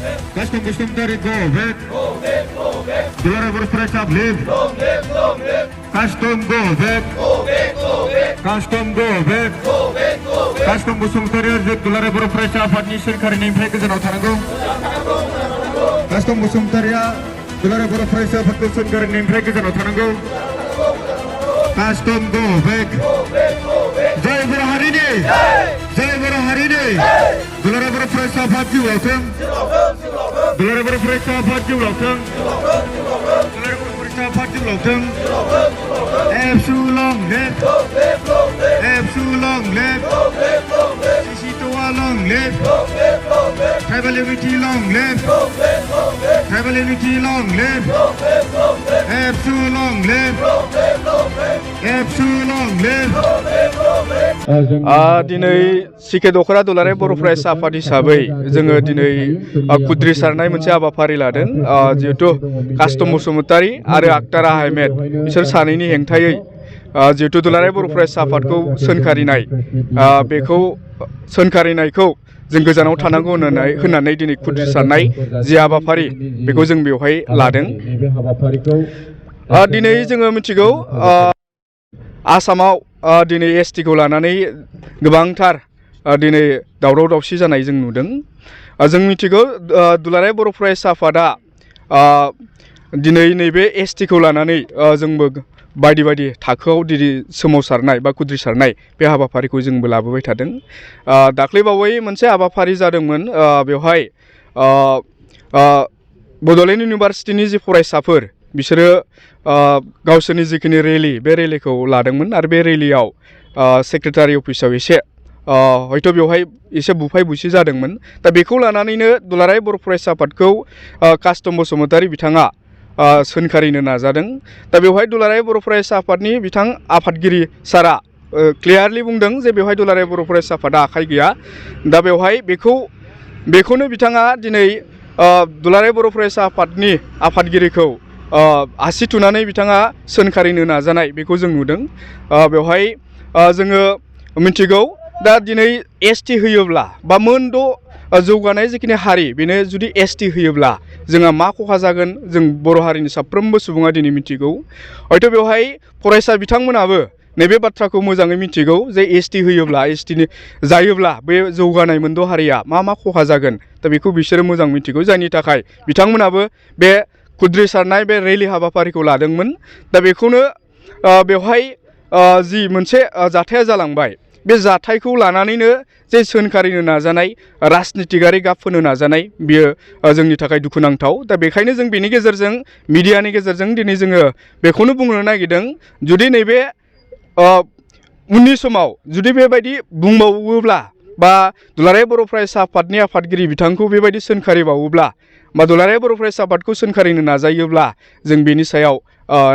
Custom Bosumtari go back. Dulara बर Faraisa leave. Custom go back. Custom go back. Custom Bosumtari Dulara बर Faraisa Afatni सोरखारनिफ्राय गोजानाव थानांगौ. Custom Bosumtariया Dulara बर Faraisa Afatखौ सोरखारनिफ्राय गोजानाव थानांगौ. Custom go back. जय बर' हारिनि जय बर' हारिनि दुलाराय बर' फरायसा आफाद जिउ लावथों दुलाराय बर' फरायसा आफाद जिउ लावथों दुलाराय बर' फरायसा आफाद जिउ लावथों Absu long live Absu long live Sisitoa long live Tribal unity long live Tribal unity long live Absu long live Absu long live दिनै सिके दख'रा दुलाराय बर' फरायसा आफाद हिसाबै जोङो दिनै खुद्रिसारनाय मोनसे हाबाफारि लादों जिहेतु कास्टम बसुमतारी आरो आक्तार आहमेद बिसोर सानैनि हेंथायै जिहेतु दुलाराय बर' फरायसा आफादखौ सोनखारिनाय बेखौ सोनखारिनायखौ जों गोजानाव थानांगौ होननानै दिनै खुद्रिसारनाय जि हाबाफारि बेखौ जों बेवहाय लादों दिनै जोङो मिथिगौ आसामाव दिनै एसटिखौ लानानै गोबांथार दिनै दावराव दावसि जानाय जों नुदों जों मिथिगौ दुलाराय बर' फरायसा आफादा दिनै नैबे एसटिखौ लानानै जोंबो बायदि बायदि थाखोआव दिनै सोमावसारनाय बा खुद्रिसारनाय बे हाबाफारिखौ जोंबो लाबोबाय थादों दाख्लैबावै मोनसे हाबाफारि जादोंमोन बेवहाय बड'लेण्ड इउनिभारसिटिनि जि फरायसाफोर बिसोरो गावसोरनि जिखिनि रेलि बे रेलिखौ लादोंमोन आरो बे रेलियाव सेक्रेटारि अफिसाव एसे हयथ' बेवहाय एसे बुफाय बुसि जादोंमोन दा बेखौ लानानैनो दुलाराय बर' फरायसा आफादखौ कास्टम बसुमतारी बिथाङा सोनखारिनो नाजादों दा बेवहाय दुलाराय बर' फरायसा आफादनि बिथां आफादगिरि सारा क्लियारलि बुंदों जे बेवहाय दुलाराय बर' फरायसा आफादा आखाइ गैया दा बेवहाय बेखौनो बिथाङा दिनै दुलाराय बर' फरायसा आफादनि आफादगिरिखौ आसि थुनानै बिथाङा सोनखारिनो नाजानाय बेखौ जों नुदों बेवहाय जोङो मिथिगौ दा दिनै एसटि होयोब्ला बा मोनद' जौगानाय जिखिनि हारि बेनो जुदि एसटि होयोब्ला जोंहा मा खहा जागोन जों बर' हारिनि साफ्रोमबो सुबुङा दिनै मिथिगौ हयथ' बेवहाय फरायसा बिथांमोनाबो नैबे बाथ्राखौ मोजाङै मिथिगौ जे एसटि होयोब्ला एसटिनि जायोब्ला बे जौगानाय मोनद' हारिया मा खहा जागोन दा बेखौ बिसोरो मोजां मिथिगौ जायनि थाखाय बिथांमोनाबो बे खुद्रिसारनाय बे रेलि हाबाफारिखौ लादोंमोन दा बेखौनो बेवहाय जि मोनसे जाथाया जालांबाय बे जाथायखौ लानानैनो जे सोनखारिनो नाजानाय राजनितिकारि गाब फोनो नाजानाय बियो जोंनि थाखाय दुखुनांथाव दा बेखायनो जों बेनि गेजेरजों मिडियानि गेजेरजों दिनै जोङो बेखौनो बुंनो नागिरदों जुदि नैबे उननि समाव जुदि बेबायदि बुंबावोब्ला बा दुलाराय बर' फरायसा आफादनि आफादगिरि बिथांखौ बेबायदि सोनखारिबावोब्ला बा दुलाराय बर' फरायसा आफादखौ सोनखारिनो नाजायोब्ला जों बेनि सायाव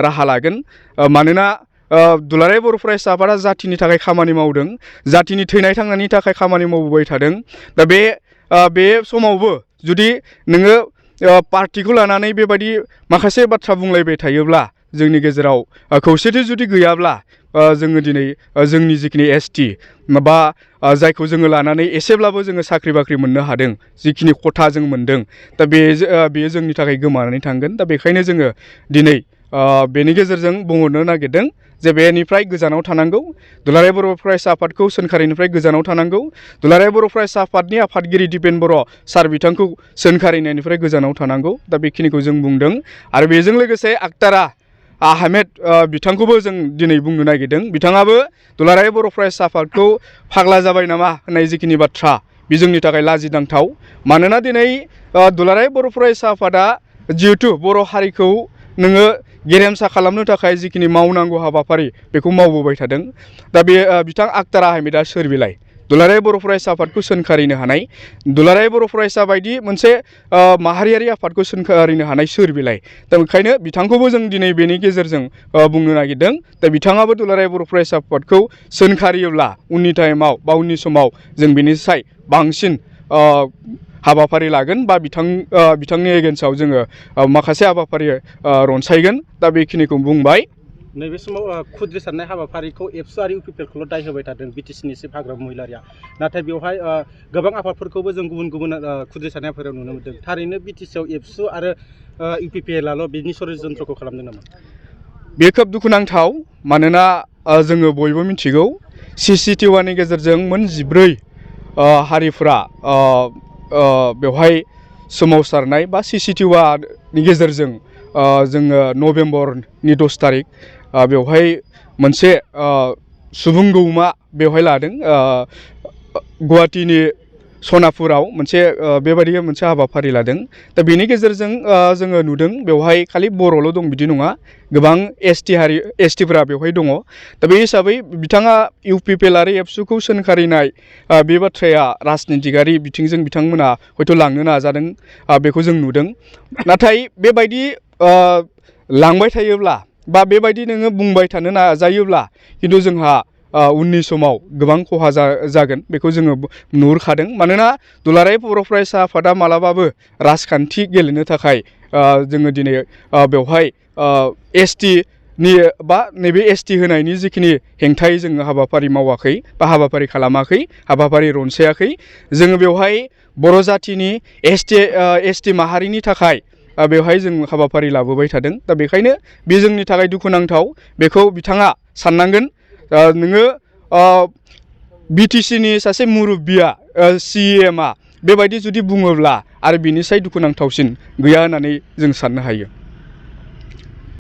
राहा लागोन मानोना दुलाराय बर' फरायसा आफादा जाथिनि थाखाय खामानि मावदों जाथिनि थैनाय थांनायनि थाखाय खामानि मावबोबाय थादों दा बे समावबो जुदि नोङो पार्टिखौ लानानै बेबायदि माखासे बाथ्रा बुंलायबाय थायोब्ला जोंनि गेजेराव खौसेथि जुदि गैयाब्ला जोङो दिनै जोंनि जिखिनि एसटि बा जायखौ जोङो लानानै एसेब्लाबो जोङो साख्रि बाख्रि मोननो हादों जिखिनि खथा जों मोनदों दा बेयो जोंनि थाखाय गोमानानै थांगोन दा बेखायनो जोङो दिनै बेनि गेजेरजों बुंहरनो नागिरदों जे बेनिफ्राय गोजानाव थानांगौ दुलाराय बर' फरायसा आफादखौ सोनखारिनिफ्राय गोजानाव थानांगौ दुलाराय बर' फरायसा आफादनि आफादगिरि दिपेन बर' सार बिथांखौ सोनखारिनायनिफ्राय गोजानाव थानांगौ दा बेखिनिखौ जों बुंदों आरो बेजों लोगोसे आक्तार आहमेद बिथांखौबो जों दिनै बुंनो नागिरदों बिथाङाबो दुलाराय बर' फरायसा आफादखौ फाग्ला जाबाय नामा होननाय जिखिनि बाथ्रा बे जोंनि थाखाय लाजिनांथाव मानोना दिनै दुलाराय बर' फरायसा आफादा जिहेतु बर' हारिखौ नोङो गेरेमसा खालामनो थाखाय जिखिनि मावनांगौ हाबाफारि बेखौ मावबोबाय थादों दा बे बिथां आक्तार आहमेदा सोर बिलाय दुलाराय बर' फरायसा आफादखौ सोनखारिनो हानाय दुलाराय बर' फरायसा बायदि मोनसे माहारियारि आफादखौ सोनखारिनो हानाय सोर बिलाय दा ओंखायनो बिथांखौबो जों दिनै बेनि गेजेरजों बुंनो नागिरदों दा बिथाङाबो दुलाराय बर' फरायसा आफादखौ सोनखारियोब्ला उननि टाइमाव बा उननि समाव जों बेनिफ्राय बांसिन हाबाफारि लागोन बा बिथांनि एगेन्स्टआव जोङो माखासे हाबाफारि रनसायगोन दा बेखिनिखौ बुंबाय नैबे समाव खुद्रि सारनाय हाबाफारिखौ एबसु आरो इउपिपिएलखौल' दाय होबाय थादों बिटिसिनि चिफ हाग्रामा महिलारिया नाथाय बेवहाय गोबां आफादफोरखौबो जों गुबुन गुबुन खुद्रि सारनाय हाबाफारियाव नुनो मोन्दों थारैनो बिटिसिआव एबसु आरो इउपिपिएलआल' बिनि षड्यन्त्रखौ खालामदों नामा? बे खोब दुखुनांथाव मानोना जोङो बयबो मिथिगौ CCTVनि गेजेरजों मोन 14 हारिफोरा बेवहाय सोमावसारनाय बा CCTVनि गेजेरजों जोङो नभेम्बरनि 10 तारिख बेवहाय मोनसे सुबुं गौमा बेवहाय लादों गुवाहाटीनि सनापुराव मोनसे बेबायदि मोनसे हाबाफारि लादों दा बेनि गेजेरजों जोङो नुदों बेवहाय खालि बर'ल' दं बिदि नङा गोबां STफोरा बेवहाय दङ दा बे हिसाबै बिथाङा इउपिपिएल आरो एबसुखौ सोंखारिनाय बे बाथ्राया राजनितिकारि बिथिंजों बिथांमोना हयथ' लांनो नाजादों बेखौ जों नुदों नाथाय बेबायदि लांबाय थायोब्ला बा बेबायदि नोङो बुंबाय थानो नाजायोब्ला खिन्थु जोंहा उननि समाव गोबां खहा जागोन बेखौ जोङो नुहुरखादों मानोना दुलाराय बर' फरायसा आफादा मालाबाबो राजखान्थि गेलेनो थाखाय जोङो दिनै बेवहाय STनि बा नैबे ST होनायनि जिखिनि हेंथायै जोङो हाबाफारि मावाखै बा हाबाफारि खालामाखै हाबाफारि रनसायाखै जोङो बेवहाय बर' जाथिनि ST माहारिनि थाखाय बेवहाय जों हाबाफारि लाबोबाय थादों दा बेखायनो बे जोंनि थाखाय दुखुनांथाव बेखौ बिथाङा साननांगोन नोङो BTCनि सासे मुरब्बिया CEMआ बेबायदि जुदि बुङोब्ला आरो बिनिसाय दुखुनांथावसिन गैया होननानै जों साननो हायो